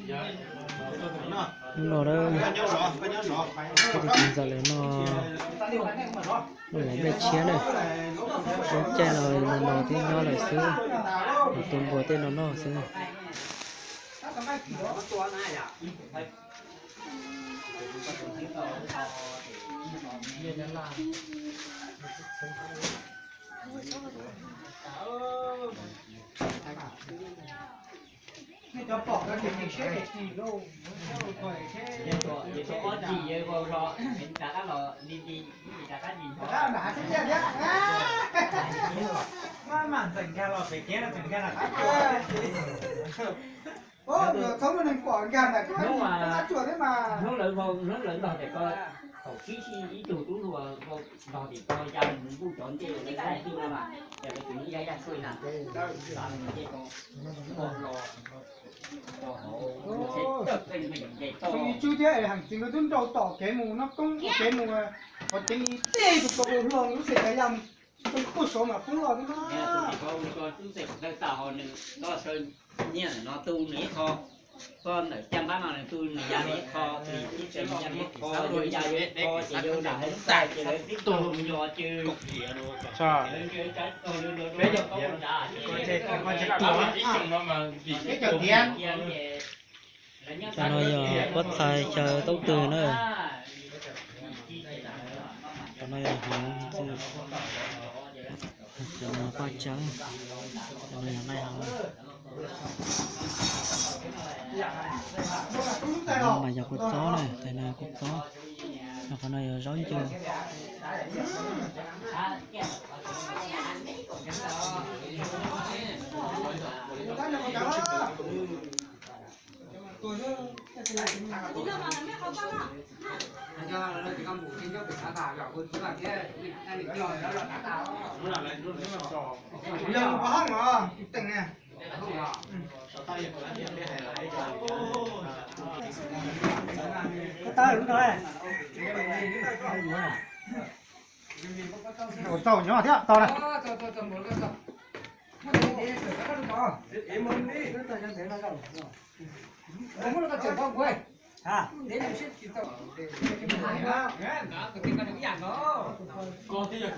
Hnub no na, kuv tus txiv ntxawm lawv no, no los nplej tshiab na. Lub caij no no no thiab nyob lawm xwb, los tu npua tej no noj xwb. Hnub lawv, hnub lawv los tias ko thaum sib sib ib tug tub hluas los tim ko ya mus npuj cov ncej lawv laij tij no mas, ces lawv tus yaj yaj tsuj na, xav nws ncej ko, ko los, ko hauv, ncej toj. Ib tsub thiab es heem txiv nkawd twb nrau tom kev mus noj koob ua kev mus, qhov ceev ib teg tus ko hluas lub xes tas yam, tus kuj saud mas poob los thiab na. Nws ko ua ko tub xes kom dawb tag ho nws toj saw nyiaj ntawm no tu nws ib qho, koj ntawm caj npab no nws tu nws ya nws ib qho, ib txhia ya nws ib qho, yus ya yus ib qho ces yus nram hauv lub txaj ces lawv tib tug yos cw. Cov no yog pob txha chaw Taub Twg na. Cov no yog hneev, cov no yog paj tsawb, cov no yog nqaij hau. Cov no mas yog kua txob na, tais no yog kua txob, qhov no yog zaub ncw. Ua tsaug nyob thiab tau na. Mus koj siab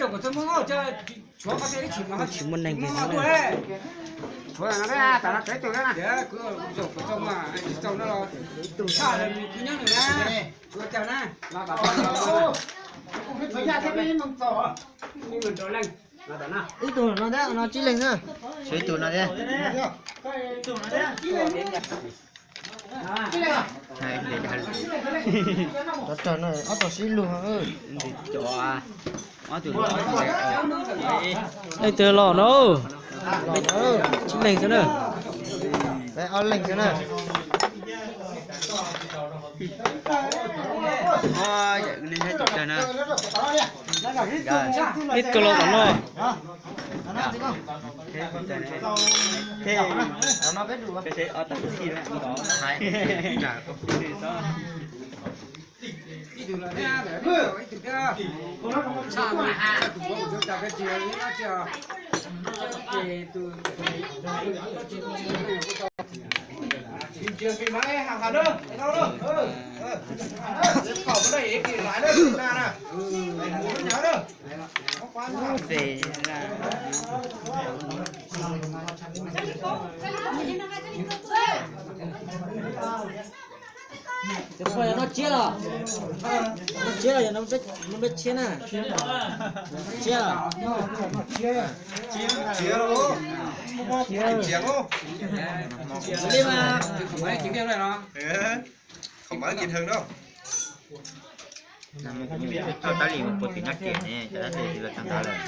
xwb thaum koj li no xwb na. Tsis muaj neeg kiag xwb na. Ib tug no thiab, no tsib leeg xwb. Tshuav ib tug no thiab. Cov rog no ob tug sib lug. Leej twg los no? Tsib leeg xwb na. Ob leeg xwb na. Ib tug los tom no. Cov pog yog noj tsiab los? Noj tsiab los yog noj peb tshiab na? Tsiab los? Li mas. Txoj tab lis mus puag tim Nab Riam ne, cov tab lis los txog ntawd lawm.